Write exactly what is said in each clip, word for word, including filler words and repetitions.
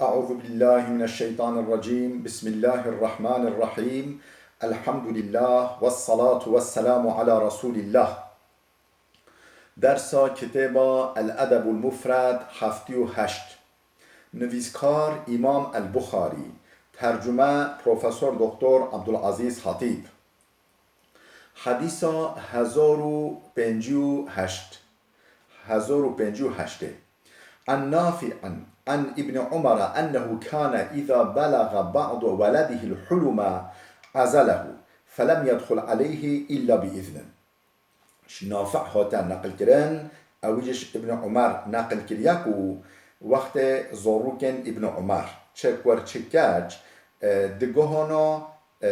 أعوذ بالله من الشيطان الرجيم. بسم الله الرحمن الرحيم. الحمد لله والصلاة والسلام على رسول الله. Dersa kitêba El Edebul Mufred heftê û heşt. Nivîskar Îmam El Buxarî. Tercume Profesor Doktor Abdulazîz Hatîb. Hedîsa hezar û pêncî û heşt. Hezar û pêncî û heştê. عن نافع عن ابن عمر أنه كان إذا بلغ بعض ولده الحلم عزله فلم يدخل عليه إلا بإذن. Ji Nafi' hate neqilkirin, ew jî ji Ibn Umer neqil kiriye ku wextê zorûkên Ibn Umer, çi kur çi keç, e, digihana, e,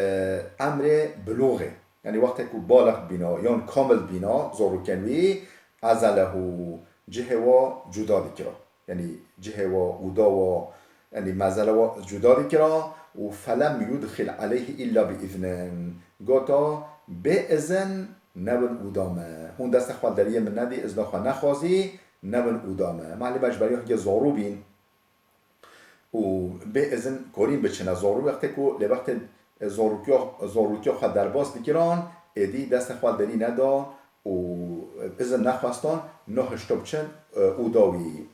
emrê bilûxê, yanî wextê ku baliq bîna yan kamil bîna zorûkên wî, ezelehu, cihê wa cuda dikira. Yanî cihê wa ûda wa, yanî mezele wa cuda dikira û felem yudxil aleyhi illa bi iznin. Gota, bê izin nebin ûda me. Hûn destê xwe deriyê min nedî, izna xwe nexwazî, nebin ûda me. Malî me ji ber hingê zorû bîn û bê izin korîn biçine zorû wextê ku lê wextê zorûkiya, zorûkiya xwe derbas dikiran, êdî destê xwe derî neda û izin nexwestan, no hişto biçin, e, ûda wî.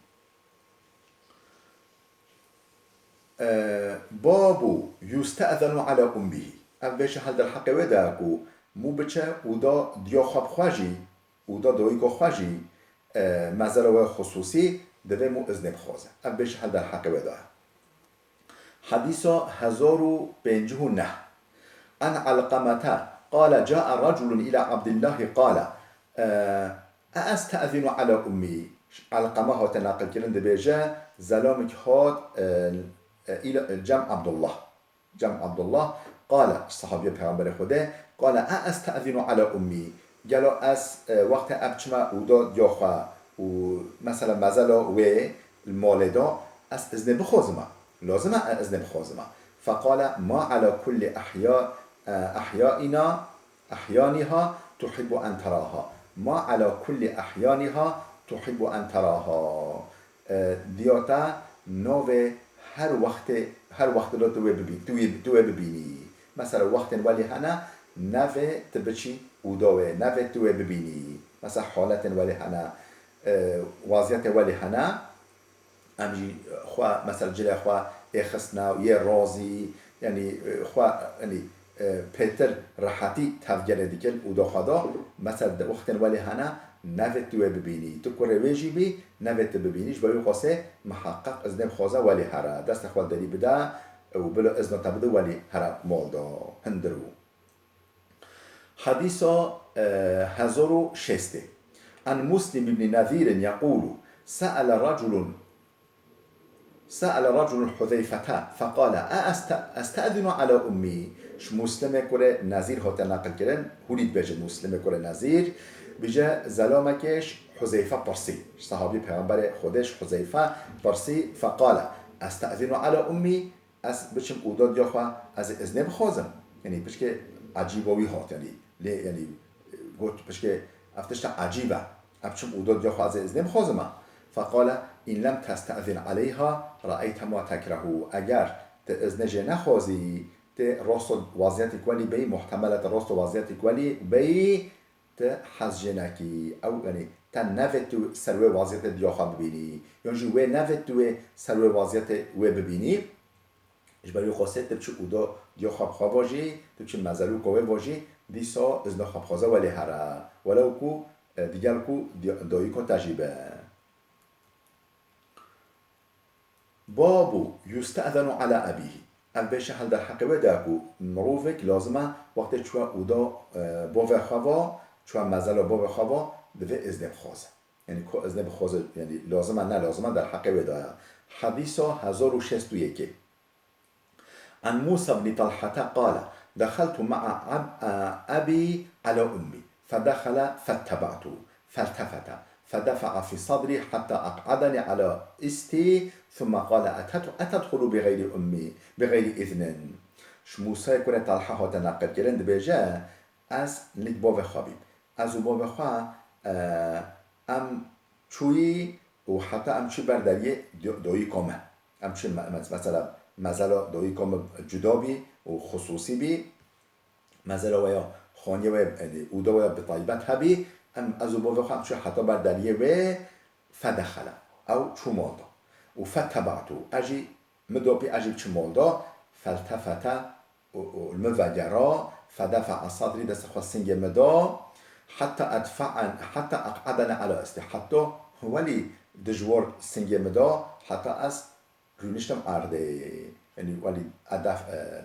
E, Babu yuste'zenu ala ummihi. Ev bêşe hel derheqê wê de ye ku mû biçe ûda diya xwe bi xwe jî, ûda dayika xwe jî, e, mezela wê xusûsî, divê mû iznê bixwaze. Ev bêşe hel derheqê wê de ye. Hedîsa hezar û pêncî û neh. An Alqamete qale cae reculun ila Abdillahi qale, e, "Eestezinu ala ummi." Elqeme hate neqilkirin, dibêje, zelamekî hat, e, e, îla, cem Abdullah. Cem Abdullah, qale, sahabiya Peyxemberê Xwedê, qale, "Eestezinu ala ummi." Gelo ez, e, wextê ez biçime ûda diya xwe û mesela mezela wê li malê de, ez iznê bixwazime. Lazim e ez iznê bixwazime. Feqale, "Ma ala kulli ehya-, e, ehyaina." Ehyaniha tuhibbu en teraha. Ma ala kulli ehyaniha tuhibbu en teraha. E, diya te navê her wextê, her wextê de tu wê bibî-, tu wê, tu wê bibînî. Mesela wextên welî hene, navê tu biçî ûda wê, navê tu wê bibînî. Mesela haletên welî hene, e, waziyetê welî hene, em jî xwe, mesela cilê xwe êxistine û yê razî, yanî, e, xwe, yanî, e, pêtir rehetî tevgerê dikin ûda xwe da, mesela di wextên welê hene, navê tu wê bibînî. Tu kurê wê jî bî, navê tu bibînî. Ji ber wî qasê miheqeq iznê bixwaze welî here. Destê xwe derî bide û bila izna te bide welî here mal da. Hindir bû. Hedîsa, e, hezar û şêstê. An Muslim ibn Nezîrin yeqûlu, se'ele reculun, se'ele reculun Huzeyfete feqale, "E este-, estezinu ala ummî?" Ji Muslimê kurê Nezîr hate neqilkirin, hûnî dibêjin Muslimê kurê Nezîr, bije zelamekê ji Huzeyfe pirsî. Ji sahabî Peyxemberê Xwedê ji Huzeyfe pirsî, feqale, "Estezinu ala ummî?" Ez biçim ûda diya xwe, ez ê iznê bixwazim. Yanî pişkê ecîba wî hat, yanî lê, yanî got, pişkê ev tişta ecîb e. Ez biçim ûda diya xwe, ez ê iznê bixwazim e. Feqale, "In lem testezin aleyha, re'eyte ma tekrehu." Eger tu iznê jê nexwazî, tê rasto waziyetê ku welî beyî, muhtemelete rasto waziyetê ku welî beyî, tu hez jê nekî. Ew, yanî, te nevê tu ser wê waziyetê diya xwe bibînî. Yan jî wê nevê tu wê ser wê waziyetê wê bibînî. Ji ber wî qasê tu biçî ûda diya xwe bi xwe vajî, tu biçî mezelûka wê vajî, dîsa izna xwe bixwaze welê here. Welew ku, e, digel ku di-, dayika te jî be. Babu yuste'zenu ala ebîhî. Ev bêşe hel derheqê wê de ye ku mirovek lazim e wextê çûye ûda, e, bavê xwe va, çûye mezela bavê xwe va, divê iznê bixwaze. Yanî ku iznê bixwaze, yanî lazim e, ne lazim e, derheqê wê de ye. Hedîsa hezar û şêst û yekê. An Musa bni Talhete qale, dexeltu ma'a ab-, a-, ebî ala ummî, fedexele fettebe'tu, feltefete, fedefa'a fi sadrî hetta eq'adeni ala istî, thumme qale, "Etet-, etedxulu bi xeyrî ummî, bi xeyrî iznin." Ji Musayê kurê Talha hate neqilkirin, dibêje, ez nik bavê xwe bîm. Ez û bavê xwe, e, em çûyî û heta em çû ber deriyê do-, doyîka me. Em çi me-, me-, mesela mezela dawîka me cuda bî û xisûsî bî, mezela we ya xaniyê we, yanî ûda we ya bi taybet hebî, em ez û bavê xwe em çû heta ber deriyê wê, fedexele. Ew çû mal da. Û fetebe'tu. Ez jî min da pê ez jî biçim mal da. Feltefete û, û li min vegera, fedefa'a sadri, destê xwe singê min da, heta edfa'en, heta eq'adene ala istî, heta welî dijwar singê min da, heta ez rûniştim erdê. Yanî welî edef, e,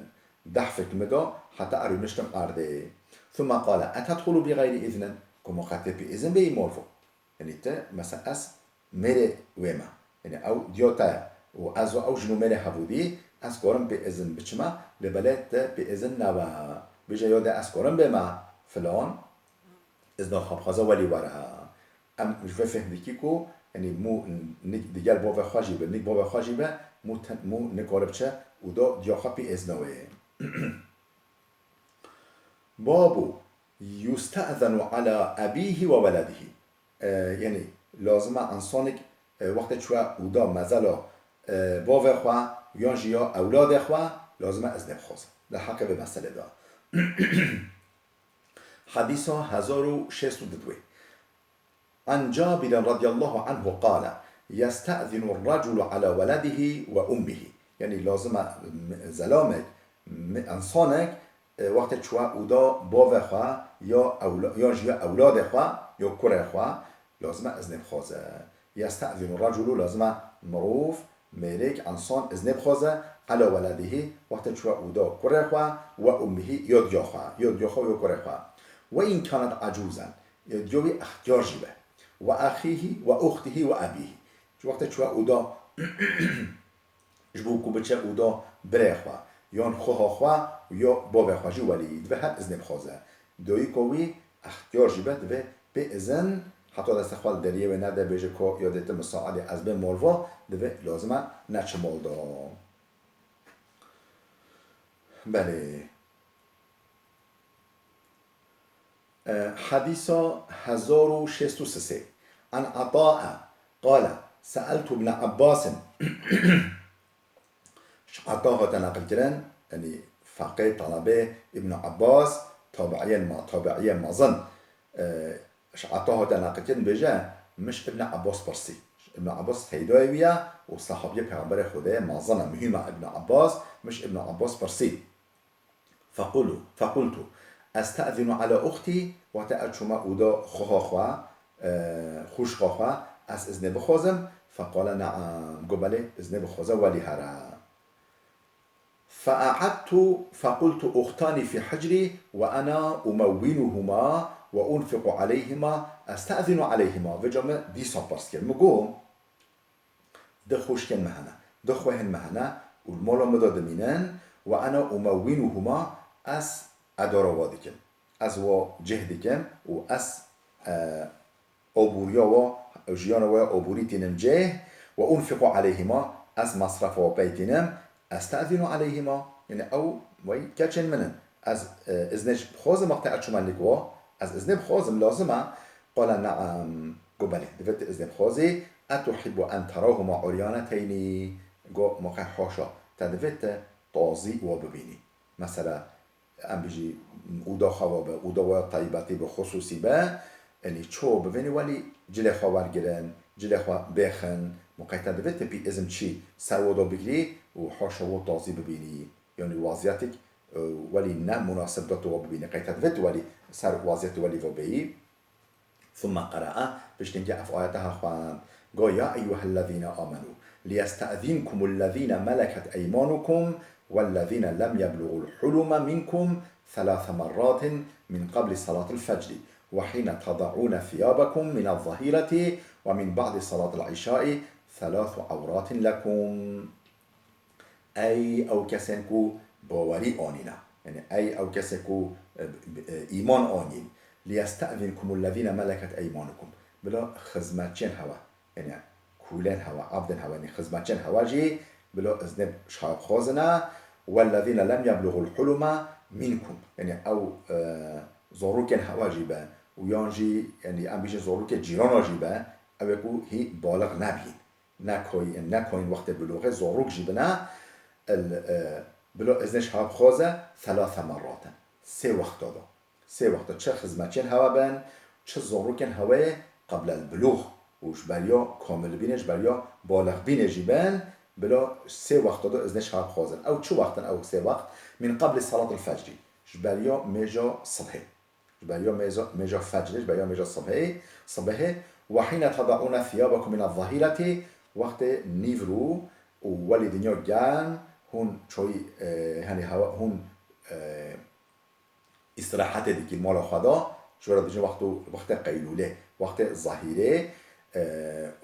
dehfek min da, heta ez rûniştim erdê. Thumma qale, etedxulu bi gayri iznin, ku ma qe tê pê izin bêyî morvo. Yanî te, mesela ez mêrê wê me. Yanî ew diya te ye. Û ez û ew jin û mêrê hevûdî, ez karim pê izin biçime, lê belê te pê izin nebe. Bêje ya de ez karim bême filan, izna xwe bixwaze welî were. Em ji vê fehm dikî ku, yanî mû nik digel bavê xwe jî be, nik bavê xwe jî be, mû te-, mû nikare biçe û da diya xwe pê izna wê. Babu yusta'zenu ala abihi ve weledihi. E, yanî lazim e însanek, e, wextê çûye ûda mezela, e, bavê xwe yan jî ya ewladê xwe lazim e iznê bixwaze. Di heqê vê meselê de. Hedîsa hezar û şêst û du. An Cabirin radiyallahu anhu qale, yesta'zinu raculu ala weledihi ve ummihi. Yanî lazim e m-, zelamek, m-, însanek, e, wextê çûye ûda bavê xwe ya ewla-, yan jî ya ewladê xwe ya kurê xwe lazim e iznê bixwaze. Yesta'zinu raculu, lazim e mirov, mêrik, însan iznê bixwaze, ala weledihi, wextê çûye ûda kurê xwe, ve ummihi, ya diya xwe, ya diya xwe ya kurê xwe. Ve in kanet acûzen, ya diya wî extiyar jî be. Ve axihi ve uxtihi ve ebîhi. Ji wextê çûye ûda ji bo ku biçe ûda birê xwe, yan xuha xwe, ya bavê xwe jî welî, divê her iznê bixwaze. Dayika wî extiyar jî be, divê pê izin, heta destê xwe li deriyê wê nede, bêje ku ya dê tu misaadê ez bêm mal va, divê lazim e neçe mal da. Belê. E, Hedîsa hezar û şêst û sê. An Ata'a qale, se'eltu Ibn Abbasin. Ji Ata hate neqilkirin, yanî feqê, talebê Ibn Abbas, tabi'iyên ma-, tabi'iyên mezin. E, ji Ata hate neqilkirin, bêje, min ji Ibn Abbas pirsî. Ibn Abbas seydayê wî ye û sehabiyê Pêxemberê Xwedê mezin e, muhîm e Ibn Abbas, min ji Ibn Abbas pirsî. Fequlu, fequltu, estezinu ala uxti, wextê ez çûme ûda xuha xwe, e, xwişka xwe, ez iznê bixwazim? Feqale, neam, got, belê, iznê bixwaze, welî here. Fe'a'edtu, fequltu, uxtani fî hicrî ve ena umewwinuhuma ve unfiqu aleyhima, estezinu aleyhima. Vêca min dîsa pirs kir. Min got, Du xwişkên me hene, du xwehên me hene û li mala min de dimînin, ve ena umewwinuhuma, ez edara wa dikim. Ez wa cih dikim û ez, e, aboriya wa, jiyana wa ya aborî tînim cih, ve unfiqu aleyhima, ez mesrefa wa pey tînim, estezinu aleyhima, yanî ew wey keçên min in. Ez, e, iznê ji bixwazim wextê ez çûme nik wa, ez iznê bixwazim, lazim e. Qale neam, got belê, divê tu iznê bixwazî. Etuhibbu en terahuma uryaneteyni, got ma qey haşa, te divê tu tazî wa bibînî. Mesela, em bijî ûda xwe wa be, ûda wa ya taybetî be, xusûsî be, yanî çawa bibînî, welî cilê xwe wergirin, cilê xwe bêxin, ma qey te divê tu pî izm çî ser wa da bigirî û haşa wa tazî bibînî. Yanî waziyetek, e, welî ne munasib da tu wa bibînî. Qey te divê tu welî ser waziyetê welî va bêyî. Thumme qere'a, piştî hingê ev ayete ha xwend. Got, ya eyyuhellezîne amenu, liyestezînkumullezîne meleket eymanukum wellezîne lem yebluğul hulûme minkum thelâthe merratin min qebli salâtil fecri ve hîne tedaûne thiyâbekum minezzehîreti ve min ba'di salâtil îşâi thelâthu awratin lekum. Ey ew kesên ku bawerî anîne, yanî ey ew kesê ku, e, e, îman anîn, liyestezînkumullezîne meleket eymanukum, bila xizmetçiyên hewe, yanî kûlên hewe, abdên hewe, yanî xizmetçiyên hewe jî bila iznê şahibxwazine, wellezîne lem yebluğul hulûme minkum, yanî ew, e, zorokên hewe jî be û yan jî, yanî em bijîn zorokê cîrana jî be, ew ê ku hî balix nebîn. nekoyî, nekoyîn wextê bilûxê, zorûk jî bine, el, e, bilo iznê ji hewa bixwaze, thelâthe merraten. Sê wexta da. Sê wexta çi xizmetçiyên hewa bin, çi zorûkên hewayê qeblel bilûx û ji beriya komilbînê, ji beriya balixbînê jî bin, bila sê wexta da iznê ji hewa bixwazin. Ew çi wext in ew sê wext? Min qebli salatil fecrî. Ji beriya mêja sibhê. Ji beriya mêja, mêja fecrê, ji beriya mêja sibhê, sibhê. Ve hîne tedaûne thîyabekum mine zehîretî, wextê nîvro û welî dinya germ, hûn çoyî, e, hani hewa, hûn, e, îstirahetê dikî mala xwe da, ji we re dibêjin wexto, wextê qeylûlê, wextê zahîrê, e,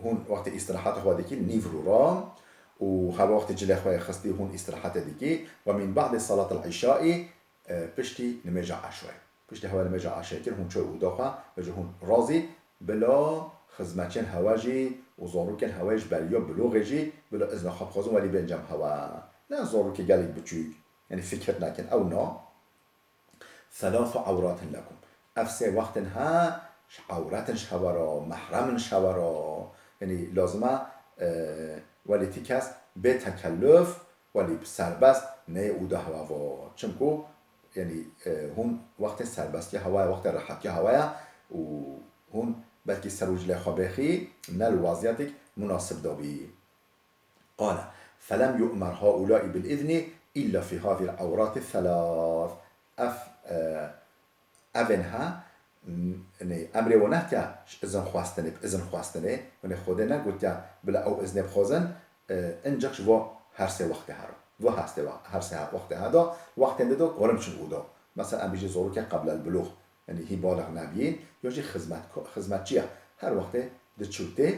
hûn wextê îstirahetê xwe dikî nîvro ra û heva wextê cilê xwe yê xistî hûn îstirahetê dikî. Ve min ba'dê salatil îşaî, e, piştî nimêja eşayê. Piştî hewa nimêja eşayê kir, hûn çoy oda xwe, vêca hûn razî, bila xizmetçiyên hewa jî û zorokên hewayê ji beriya bilûxê jî bila izna xwe bixwazin welî bên cem hewa. Ne zorokê gelek biçûk, yanî fikir nekin, ew na. Thelâthu ewratin lekum. Ev sê wextin he, ji ewretin ji hewa re, mehremin ji hewa re. Yanî lazim e, e, welî ti kes bê tekelluf, welî bi serbest neyê oda hewa va. Çimku, yanî, e, hûn wextê serbestiya hewa ye, wextê rehetiya hewa ye û hûn belkî ser û cilê xwe bêxî ne li wezîyetek munasib de bî. Qale, felem yu'mer haulâi bil izni illa fî hazîl ewrati thelâth. Ev, e, evên he, n-, nê, emrê wan nehtiya ji izin xwestinê, bi izin xwestinê, hûnê Xwedê negotiya bila ew iznê bixwazin, e, incek ji bo her sê wextê hero. Bo her sê we-, her sê wextê heda, wextên de de korim çin û do. Mesela em bijî zorokê qeblel bilûx, yanî hî balix nebiyîn, yo jî xizmet, xizmetçiya her wextê diçû tê,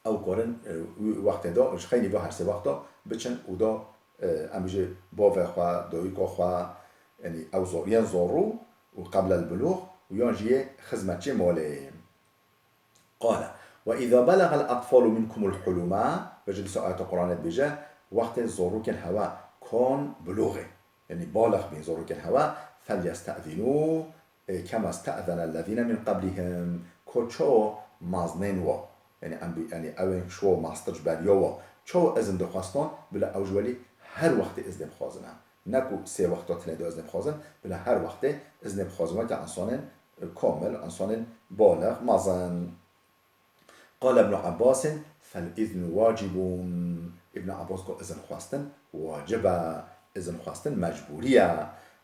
ew karin, e, wî wextê de, ji xeynî ve her sê wexta biçin û da, e, em jî bavê xwe, dayika xwe, yanî ew zor-, yên zorû û qeblel bilûx û yan jî yê xizmetçê malê. Qale, "Ve îza belegal etfalu minkumul huluma", ve jî dîsa ayeta Qur'anê dibêje, wextê zorokên hewe kon bilûxê, yanî balix bîn zorokên hewe, "felyeste'zinû", e, "kema ste'zenellezîne min qeblihim", ko ço maznên wa. Yanî em bi, yanî ewên şo mastir ji beriya wa. Ço izin dixweston, bila ew ji welî her wextê iznê bixwazine. Ne ku sê wexta tinê de iznê bixwazin, bila her wextê iznê bixwazin. Weke insanên, e, komil, insanên balix, mezin. Qale Ibnu Ebbasin, "Fel iznu wacibun." Ibnu Abbas got, izin xwestin wacib e, izin xwestin mecbûrî ye.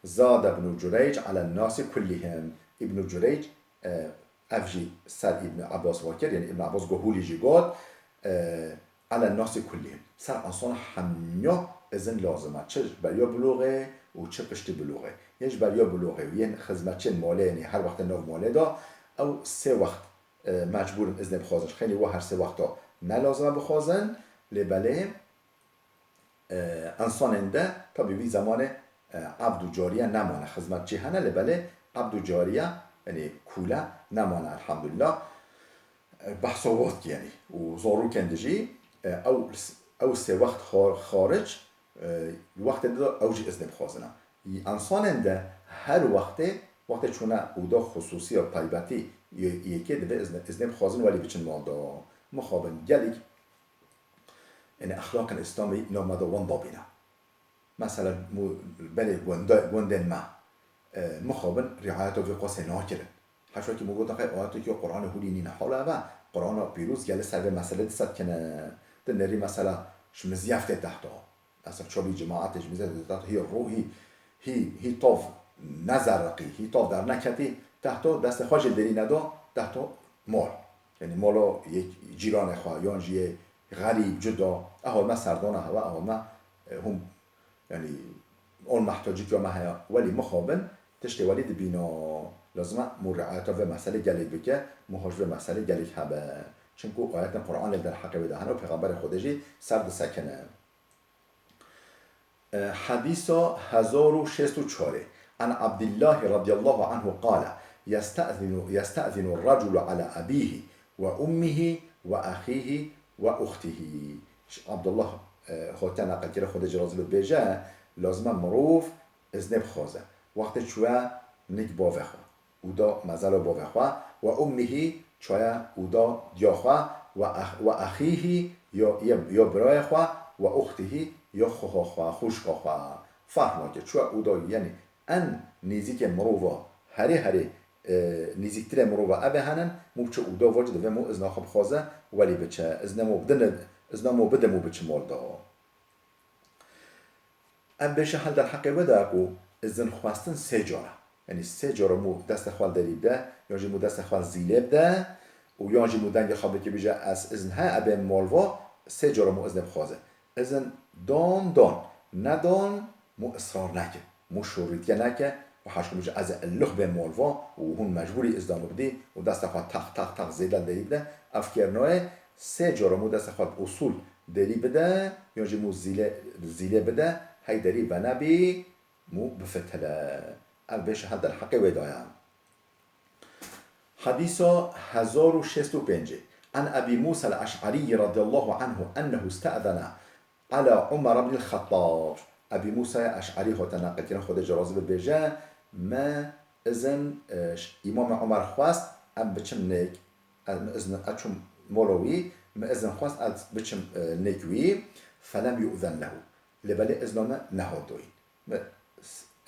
Zade Ibnu Cureyc alen nasi kullihim. Ibnu Cureyc, e, ev jî ser Ibnu Abbas ve kir, yanî Ibnu Abbas got, hûlî jî got, e, alen nasi kullihim. Ser insana hemûya izin lazim e. Çi ji beriya bilûxê û çi piştî bilûxê. Yên ji beriya bilûxê û yên xizmetçiyên malê, yanî her wextê nav malê de, ew sê wext e, mecbûr in iznê bixwazin. Xeynî wa her sê wexta ne lazim e bixwazin, lê belê, e, insanên de, tabî vî zemanê, e, ebd û cariye nemane, xizmetçî hene, lê belê ebd û cariye, yanî kûle nemane, elhamdulillah. E, behsa wat ki, yanî, û zorokên de jî, e, ew, ew sê wext xar-, xaric, e, wextê de ew jî iznê bixwazine. Însanên de her wextê, wextê çûne oda xusûsî ya taybetî yê-, yekê divê izne-, iznê bixwazin welî biçin mal de. Mixabin gelek, yanî exlaqên Îslamî nav me de wenda bîne. Mesela mu-, berê gunda-, gundên me, e, mixabin riayeta vê qasê nakirin. Heşwekî min got, "Qey ayetekî Qur'anê hûlî nîne." Hala eve Qur'ana pîroz gelê ser vê meselê disetkine. Di nerî mesela ji mizyeftê tehta. Mesela çavî cemaetê ji mizyeftê tehta hî rû, hî, hî, hî tav nezerriqî, hî tav derneketî tehta destê xwe jê derî neda, tehta mal. Yanî mala yek cîranê xwe, yan jî yê xerîb, cuda, eha me serdana hewe, eha me, e, hûn Yanî, on mehtacî ya me heye, welî mixabin, tiştê welî dibîna. Lazim e mû riayeta vê meselê gelek bike, mû hoj vê meselê gelek hebe. Çimku ayetên Qur'anê li derheqê wê de hene û Pêxemberê Xwedê jî ser disekine. E, hedîsa hezar û şêst û çarê. An Abdillahî radiyallahu anhu qale, "Yestezinu, yestezinu reculu ala ebîhi ve ummihî ve exîhî ve uxtihî." Abdullah, e, hote neqilkirî, Xwedê jê razî be, dibêje, lazim e mirov iznê bixwaze. Wextê çûye nik bavê xwe, û da mezela bavê xwe, ve ummihî, çûye û da diya xwe, Ve ex-, ve exîhî, ya, ya, ya birayê xwe, ve uxtihî, ya xoxa xwe, xwişka xwe. Ferq nake. Çuwa û da, yanî en nêzîkê mirova, herê herê, e, nêzîktirê mirova ebe henin, mû biçe û da vaci divê mû izna xwe bixwaze, welî biçe. Izna mû bidin, izna mû bide mû biçe mol da. Em bêje hel derheqê wê de ku izin xwestin sê cara. Yanî sê cara mû destê xwe derî bide, yan jî mû destê xwe zîlê bide û yan jî mû dengê xwe bike bije ez izin he ebê molva, sê cara mû iznê bixwaze. Izin dan dan, nedan mû israr neke, mû şorîtke neke û heşku bije ez ê illux bê molva û hûn mecbûrî izna min bidî û destê xwe tax tax tax zêde derî bide. Ev kêrnoyê sê cara mû destê xwe bi usûl derî bide, yan jî mû zîlê, zîlê bide, hey derî venebî, mû bifitile. Ev bêje hel derheqê wê daya. Hadîsa hezar û şêst û pêncê. An Ebî Mûsa el-Eş'erî radiyallahu anhu ennehu iste'zene ala Umar ibn el-Xettab. Ebî Mûsaya Eş'erî hate neqilkirin, Xwedê ji razî be, bêje, me izin, e, ş-, Îmamê Umar xwest, em biçim nêk, ez, min izin, ez çûm mola wî, min izin xwest, ez biçim, e, nêk wî, felem yu'zen lehu. Lê belê izna min nehat doyîn. Mi,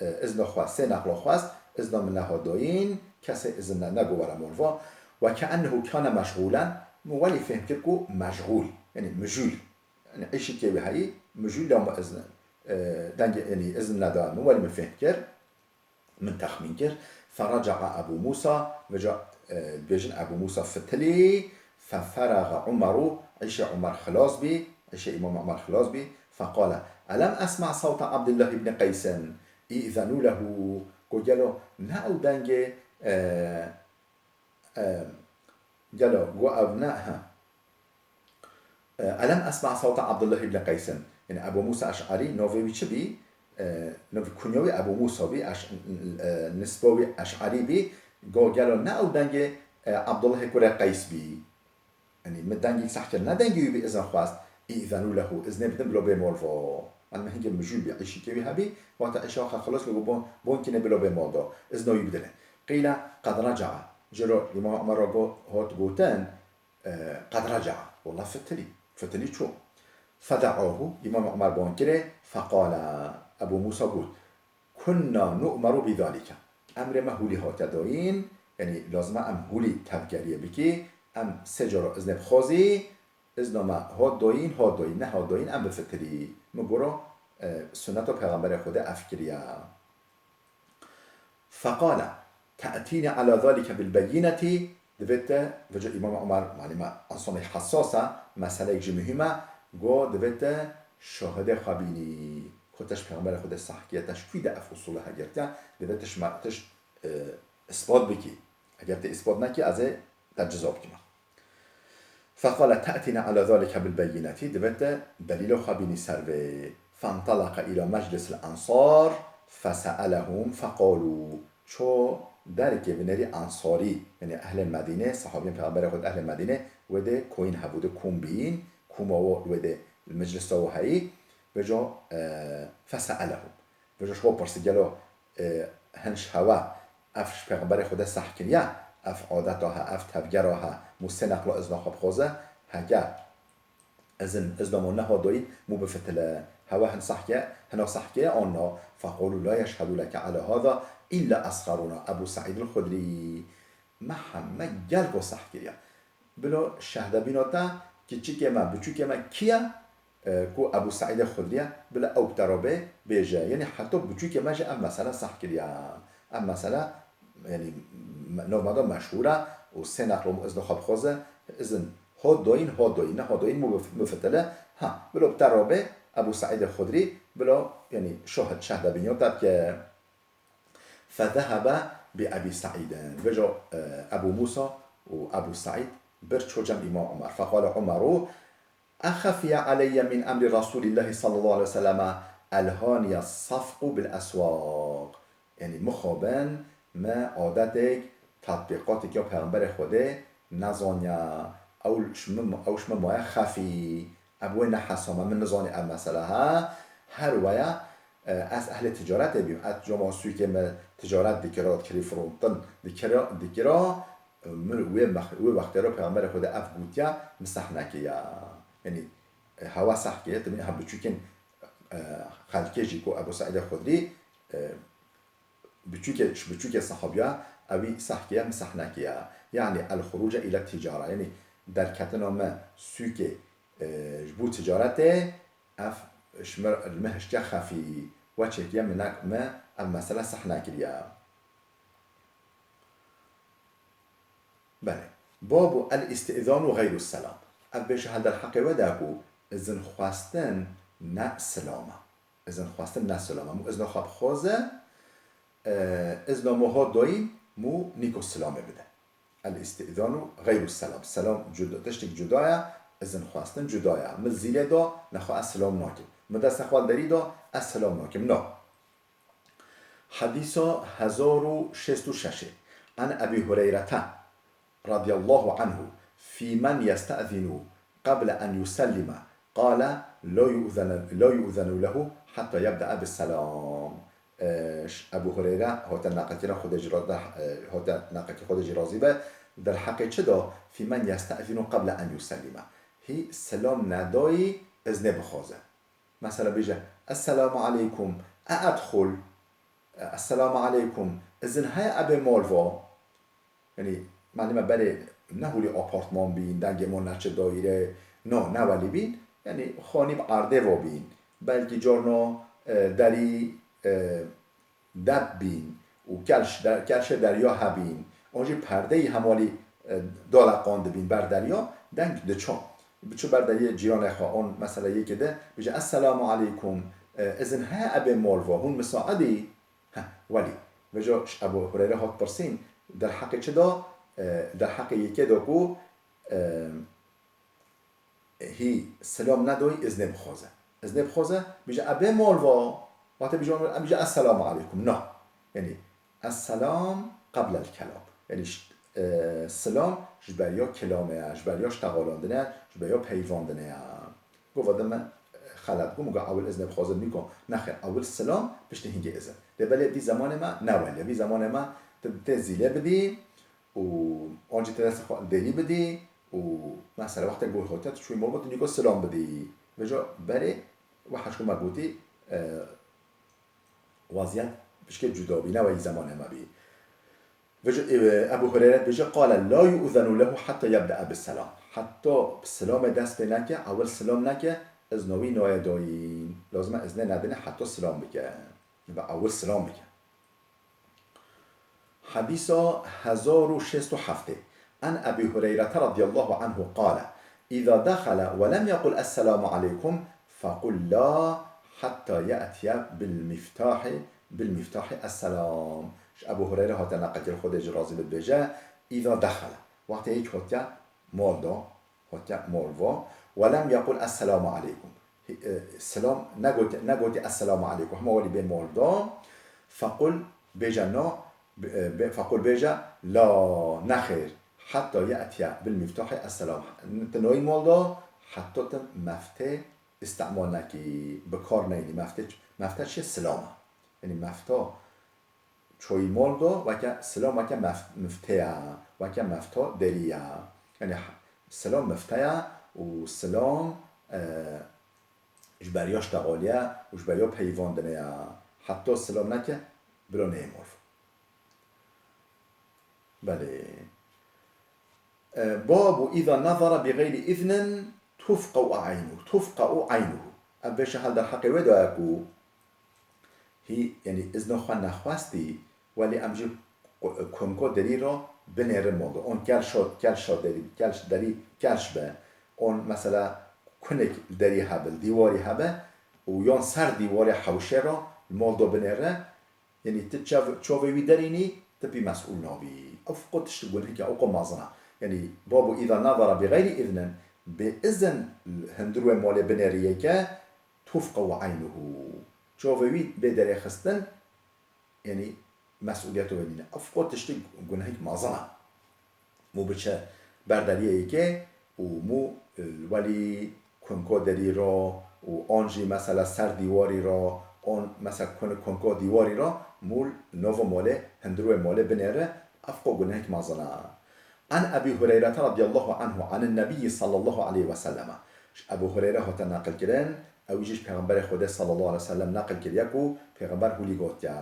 e, izna xwe, sê neqla xwest, izna min nehat doyîn, kesê izin ne, nego were molva. Ve ke'ennehu kane meşgûlen, min welî fêhm kir ku meşgûl, yanî mijûl. Yanî îşîkê wî heyî, mijûl ya min izin, e, dengê, yanî izin nedaye min, welî min fêhm kir, min texmîn kir. Feraca'a Ebû Mûsa, vêca, e, dibêjin Ebû Mûsa fitilî, feferaga Umaru, îşê Umar xilas bî, îşê Îmam Umar xilas bî, feqale, elem esma sawta Abdullah ibn Qeysin, î'zenû lehu, got gelo ne ew dengê, e, e, gelo, got ev ne, he. E, elem esma sawta Abdullah ibn Qeysin. Yanî Ebû Mûsa Eş'erî, navê wî çi bî? E, nav kunya wî Ebû Mûsa bî, Eş-, e, nisba wî Eş'erî bî. Got gelo ne ew dengê, e, Abdullahê kurê Qeys bî? Yanî min dengê seh kir, ne dengê wî bî, izin xwest. Î'zenû lehu, iznê bidin bilo bê molva. Yanî min hingê mijûl bî, îşîkê wî hebî, wexta îşa xwe xilas kir, got bon, bon kîne bilo bê molda. Izna wî bidine. Qîle qed reca'a. Jiro Îmam Umar ra got, hot gotin, e, qed reca'a. Wela fitilî. Fitilî çû. Feda'ahu, Îmam Umar ban kirê, feqale, Ebû Mûsa got, kunna nu'meru bi zalike. Emrê me hûlî hate dayîn, yanî lazim e em hûlî tevgeriyê bikî, em sê cara iznê bixwazî, izna me hat dayîn, hat dayîn, nehat dayîn, em bifitilî. Min gora, e, sunneta Pêxemberê Xwedê ev kiriye. Feqale, te'tîne ala zalike bil beyînetî, divê te, vêca Îmam Umar, malî me ensanê hessas e, meseleyek jî muhîm e, got, divê te şahidê xwe bînî. Ku te ji Pêxemberê Xwedê seh kiriye, te ji kû de ev usûle hegirtiye, divê te ji me, te ji, e, îspat bikî. Eger te îspat nekî, ez ê te ciza bikime. Feqale te'tîne ala zalike bil beyînetî, divê te delîla xwe bînî ser vê. Fentalaqa îla meclisil ensar fese'elehum feqalû. Ço derkê vinerî ensarî, yanî ehlê Medînê, sehabiyên Pêxemberê Xwedê ehlê Medînê, wê dê koyîn hebû, dê kom bîn, koma wo wê dê li meclisa wo heyî, vêca, e, fese'elehum. Vêca ji xwe pirsî gelo, e, hin ji hewe ev ji Pêxemberê Xwedê seh kiriye, ev adeta he, ev tevgera he, mû sê neqla izna xwe bixwaze, heke izin, izna mû neha doyîn, mû bifitile, hewe hin seh ke, hina seh ke, anna, feqalû la yeşhedû leke ala hada illa esxerûna, Ebû Se'îd el-Xudrî. Me heme gelko seh kiriye. Bilo şehdebîna te, kiçikê me, biçûkê me kî ye? E, ku Ebû Seîdê Xudrî ye, bila ew bi te re bê, bêje. Yanî heta biçûkê me jî ev mesele seh kiriye. Ev mesele, yanî, me-, nav me de meşhûr e û sê neqlo mû izna xwe bixwaze, izin hot doyîn, hot doyîn, ne hot doyîn mû bif-, bifitile. Ha, bilo bi te re bê, Ebû Seîdê Xudrî, bilo, yanî, şohid, şehdebîniya te bike. Fezehebe bi Ebî Seîdin. Vêca, e, Ebû Mûsa û Ebû Seîd bir ço cem Îmam Umar. Feqale Umaru, exefiye aleyye min emri Resûlîllahî sallallahu aleyhi ve selleme elhaniye safqu bil eswaq. Yanî mixabin me adetek, tatbîqatek ya Pêxemberê Xwedê nezaniye. Ew ji min, ew ji min maye xefî. Ev wê nehesame, min nizanî ev mesele he. Her waya, e, ez ehlê ticaretê bîm. Ez coma sûkê me ticaret dikira, dikirî firontin dikira, dikira. Min wê mex-, wê wextê re Pêxemberê Xwedê ev gotiya, min seh nekiriya. Yanî, e, hewa seh kiriye, tibîn ev biçûkên, e, xelkê jî ku Ebû Seîdê Xudrî, e, biçûkê, ji biçûkê sehabiya, ewî seh kiriye, min seh nekiriya. Yanî, el-xuruce île tîcara. Yanî, derketina me sûkê, e, ji bo ticaretê, ev ji me, li me hiştiye xefî. We çêkiriye, min nek-, me ev mesele seh nekiriye. Belê. Babu el-îstîzanu xeyru selam. Ev bêje hel derheqê we de ku izin xwestin ne silam e. Izin xwestin ne silam e. Mû izna xwe bixwaze, e, izna mû hat dayîn, mû nîko silamê bide. El-îstîzanu xeyru selam. Selam cuda, tiştek cuda ye, izin xwestin cuda ye. Min zîlê da, nexwe ez silam nakim. Min destê xwe li derî da, ez silam nakim. Na. Hedîsa hezar û şêst û şeş. An Ebî Hureyrete radiyallahu anhu fî men yestezinu qeble en yusellime qale la yu'zene, la yu'zenu lehu hatta yebde'e bis selam. E, ş-, Ebû Hureyre hate neqetina Xwedê jî ra-, e, hate neqetî Xwedê jî razî be, derheqê çi da? Fî men yestezinu qeble en yusellime. Hî selam nedayî iznê bixwaze. Mesela bêje, "Esselamu aleykum, e edxul." E, "Esselamu aleykum, izin heye ebê mal va?" Yanî, malî me berê ne holî apartman bîn, dengê me neçe daîre, no, ne welî bîn. Yanî, xanî bi erdê va bîn. Belkî carna, e, derî, e, dep bîn û kelş de-, kelşê derya hebîn, an jî perdeyî hemalî, e, daleqandibîn ber derya, deng diça. Biçû ber deriyê cîranê xwe, an mesela yekê de bêje, "Esselamu aleykum, e, izin heye ebê mal va, hûn misaid î?" Heh, welî. Vêca ji Ebû Hureyre hat pirsîn, derheqê çi da? E, derheqê yekê da ku, e, hî selam nedayî, iznê bixwaze. Iznê bixwaze, bêje, "Ebê mal va." Wextê bêje, em bêje, "Esselamu aleykum." Na. Yanî, "Esselam qeblel kelam." Yanî, ş-, e, selam ji beriya kelamê ye, ji beriya ştexalandinê ye, ji beriya peyvandinê ye. Gova de me, e, xelet bû, min got, "Ewil iznê bixwazin." Nîko, nexêr, ewil selam, piştî hingê izin. Lê belê vî zemanê me ne welî ye. Vî zemanê me tu tê zîlê bidî, û ancî te destê xwe derî bidî û mesela wextê ku hote tu çûyî mal va tu nîko silam bidî. Vêca berê we heşko me gotî, e, weziyet pişkê cuda bî, ne weyî zemanê me bî. Vêca, e, Ebû Hureyre dibêje, "Qale la yu'zenu lehu hatta yebde'e bis selam." Heta bi silamê dest pê neke, ewil silam neke, izna wî nayê dayîn. Lazim e iznê nedine heta silam bike. Bi ewil silam bike. Hedîsa hezar û şêst û heft. An Ebî Hureyrete radiyallahu anhu qale, "Îza dexele ve lem yequl esselamu aleykum, fequl la hatta ye'tiye bil mîftahî, bil mîftahî esselam." Ji Ebû Hureyre hate neqetî, Xwedê jî razî be, dibêje, "Îza dexele." Wextê yek hatiye mal da, hatiye mal va, "Ve lem yequl esselamu aleykum." Hi-, e, selam negotî, negotî esselamu aleykum. Hema welî bê mal da. Fequl, bêje na, be-, e, be-, fequl, bêje la, nexêr. Hatta ye'tiye bil miftahî esselam. Tu nayî mal da, heta tu meftê îstemal nekî, bi kar neyînî. Meftê, mefte çi? Selam e. Yanî mefta çûyî mal da, weke silam, weke mef-, mifte ye, weke mefta derî ye. Yanî h-, silam mifte ye û silam, e, ji beriya ştexalî ye û ji beriya peyvandinê ye. Heta silam neke, bila neyê mal. Belê. E, babu îza nazara bi xeyrî îznin tufqe'u eynuhu, tufqe'u eynuhu. Ev bêje hel derheqê wê de ye ku hî, yanî îzna xwe nexwestî, welî em jî ku-, kunko derî re binêrin mal da. On kelşa, kelşa derî, kelş derî, kelş be. On mesela kunek derî hebe, dîwarî hebe û yan ser dîwarê hewşê re mal da binêre. Yanî tu çav-, çavê wî derînî, tu pî mesûl nabî. Ew qo tişt gunehek e, ew qo mezin e. Yanî, babu îza nazara bi xeyrî îznin, bê izin hundirê wê malê binêrî yeke, tufqe'u eynuhu. Çavê wî bê derê xistin, yanî mesûliyeta wê nîne. Ev qo tiştê gunehek mezin e. Mû biçe ber deriyê yekê û mû, e, welî kunko derî ra û an jî mesela ser dîwarî ra, an mesela kun-, kunko dîwarî ra mû nava malê, hundirê wê malê binêre, ev qo gunehek mezin e. An Ebî Hureyre radiyallahu anhu anin Nebiyyi sallallahu aleyhi ve sellem. Ji Ebû Hureyre hate neqil kirin, ew jî ji Pêxemberê Xwedê sallallahu aleyhi ve sellem neqil kiriye ku Pêxember hûlî gotiye: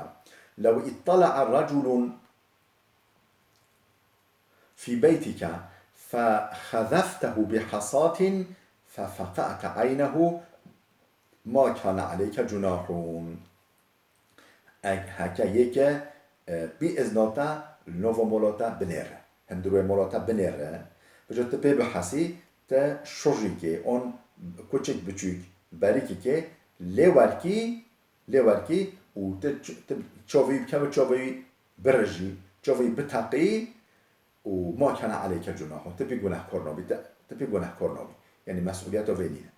"Lew ittala'a reculun fi beytike fexezeftehu bi hasatin fefeqa'te aynehu ma kane aleyke cunahun." Eg-, heke yeke, e, bi izna te li nava mala te binêre. Hundirê mala te binêre. Bijo tu pê bihesî, te şojîkê, on kuçik biçûk, berîkikê, lê werkî, lê werkî û tu ç-, tu çavê wî bikeve, çavê wî birijî, çavê wî biteqî, û ma kane aleyke cunahun, tu pê gunehkar nabî, tu, tu pê gunehkar nabî. Yanî mesûliyeta vê nîne.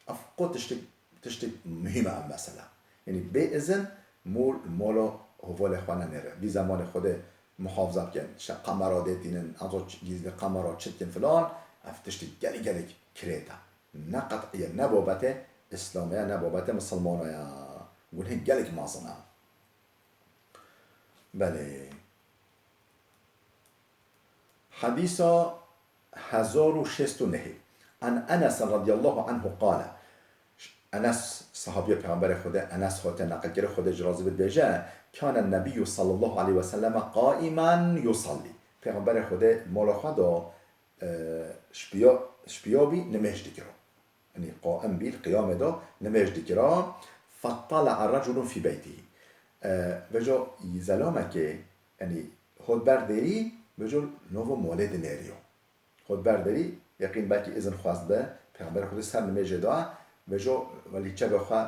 Ev qo tiştik, tiştik muhîm e ev mesela. Yanî bê izin mûl mala hevalê xwe nenêre. Vî zemanê Xwedê muhafaza bikin. İşte kamera dê tînin, azo ç-, gizli kamera çi dikin filan, ev tiştik gelek gelek kirêt e. Ne qet'iye, ne babetê Îslamê ye, ne babetê misilmana ye. Gunhê gelek mezin e. Belê. Hadîsa hezar û şêst û nehê. An Enes radiyallahu anhu qale. Enes, sahabiya Pêxemberê Xwedê, Enes hate neqilkirin, Xwedê ji razî bit, dibêje: "Kâne Nebiyyû sallallahu aleyhi ve selleme qaimen yusallî." Pêxemberê Xwedê mala xwe de, e, şpiya, şpiya bî nimêj dikira. Yanî qaim bî, li qiyamê de nimêj dikira. Fettala'a reculun fî beytihî. E, vejo zelamekê, yanî hot ber derî, vejo nava malê dinêriyo. Hot ber derî, yeqîn belkî izin xwest be, Pêxemberê Xwedê ser nimêjê de, vejo welî çavê xwe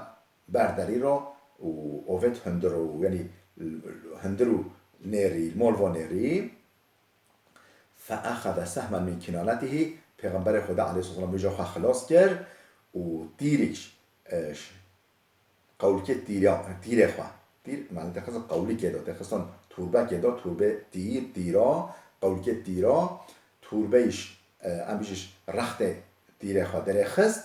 ber derî ro û ovêt hundir û, yanî hundir û nêrî, mol vo nêrî. Feexeze sehmen min kinanetihî, Pêxemberê Xwedê aleyhisselam vêca xwe xilas kir û tîrek, e, ş-, qewlikê tîra, tîrê xwe, tîr, mane têxistin qewlikê de, têxistin turbekê de, turbê tîr, tîra, qewlikê tîra, turbeyî ji, e, em bijî ji rextê tîrê xwe derêxist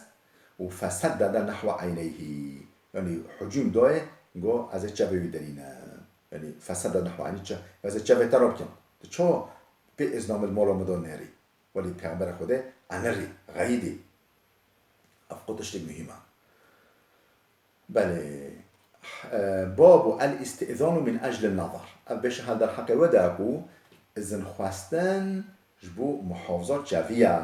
û feseddede nehwe eyneyhî. Yanî hucûm dayê, got, "Ez ê çavê wî derînim." Yanî feseddede nehwe eyneyhî, çi-, "Ez ê çavê te re bikim. Tu çawa pê izna min li mala min de nêrî?" Welî Pêxemberê Xwedê enirî, xeyidî. Ev qo tiştê muhîm e. Belê. E, babu el îstîzanu min eclin nazar. Ev bêşe hel derheqê wê de ye ku izin xwestin ji bo muhafaza çavî ye.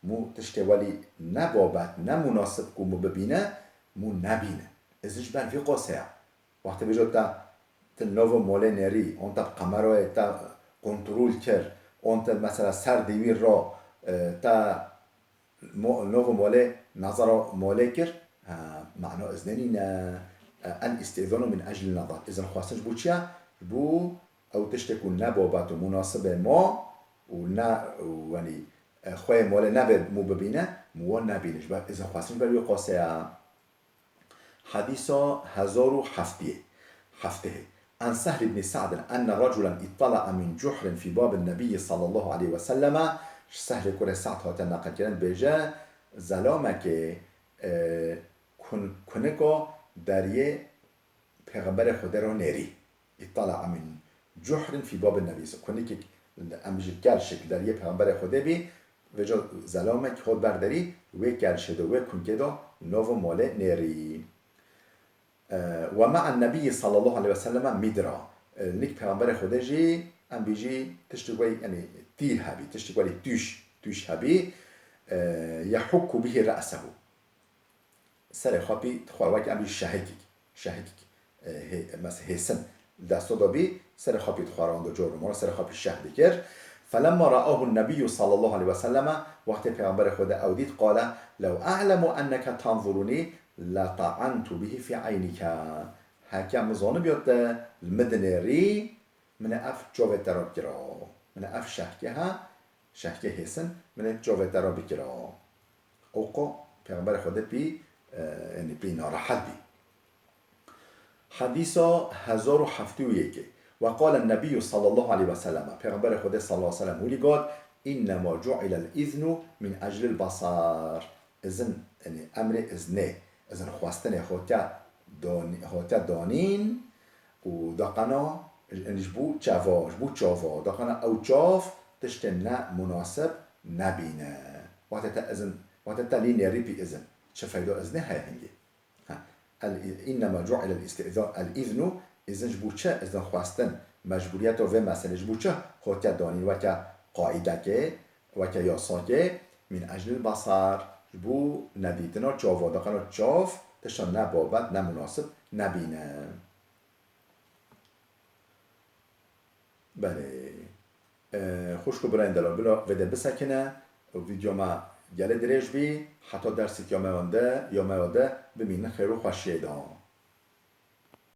Mû tiştê welî ne babet, ne munasib ku mû bibîne, mû nebîne. Izin ji ber vî qasê ye. Wextê bêjo te, te nava malê nêrî, on te bi kamerayê te kontrol kir, on te mesela ser dîwîr ra, e, te mo-, nava malê, nazara malê kir, ha, mana iznê nîne, e, el îstîzanu min eclin nazar. Izin xwestin ji bo çi ye? Ji bo ew tiştê ku ne babet û munasibê ma û ne, û, yanî, e, xweyê malê nebe mû bibîne, mû wan nebîne. Ji ber izin xwestin ji ber wî qasê ye. Hadîsa hezar û heftê, heftê. An Sehl ibn Sa'd enne raculen ittala'a min cuhrin fî babin Nebiyyi sallallahu aleyhi ve selleme, ji Sehlê kurê Sa'd hate neqilkirin, dibêje, zelamekê, e, kun-, kunika deriyê Pêxemberê Xwedê re nêrî. Îtala min cuhrin fî babin nebî. Kunikek, em bijî kelşek deriyê Pêxemberê Xwedê bî, vêca zelamek hot ber derî, wê kelşê de, wê kunkê de nava malê nêrî. E, we me'en nebî sallallahu aleyhi ve selleme midra. E, nik Pêxemberê Xwedê jî, em bijî tiştek wê, yanî tîr hebî, tiştek welî tûş, tûş hebî. E, yehukku bihi re'sehu. Serê xwe pî dixwar, wek em bî şehikik, şehikik, e, hê-, mes-, hêsin li desta de bî, serê xwe pî dixwarand û cor û mora serê xwe pî şeh dikir. Felemma ra'ahu nebiyyu sallallahu aleyhi ve selleme, wextê Pêxemberê Xwedê ew dît, qale, "Lew a'lemu enneke tanzuruni, leta'antu bihi fi eynike." Heke min zanibîya te li min dinêrî, min ê ev çavê te re bikira. Min ê ev şehke ha, şehke hêsin, min ê çavê te re bikira. Û qo Pêxemberê Xwedê pî, e, yanî pî narehet bî. Hadîsa hezar û heftê û yekê. Ve qale Nebiyyu sallallahu aleyhi ve sellem. Pêxemberê Xwedê sallallahu aleyhi ve sellem wî got, "Innema cu'ilel iznu min eclil basar." Izin, yanî emrê iznê, izin xwestinê hote dan-, hote danîn û daqana, yanî ji bo çava, ji bo çava, daqana ew çav tiştên ne munasib nebîne. Wate te izin, wate te lî nêrî pî izin. Çi feydo iznê heye hingî? Ha. El, innema cu'ile el-istizan, el-iznu, izin ji bo çi? Izin xwestin, mecbûriyeta vê meselê ji bo çi hotiye danîn weke qaîdekê, weke yasakê? Min eclil basar, ji bo nedîtina çava, daqena çav tişta ne babet, ne munasib nebîne. Belê. E, xwişk û birayên delal, bila vê de bisekine, vîdyo me gelê dirêj bî, heta dersek ya me wende, ya me wende, bimînin xêr û xweşiyê de.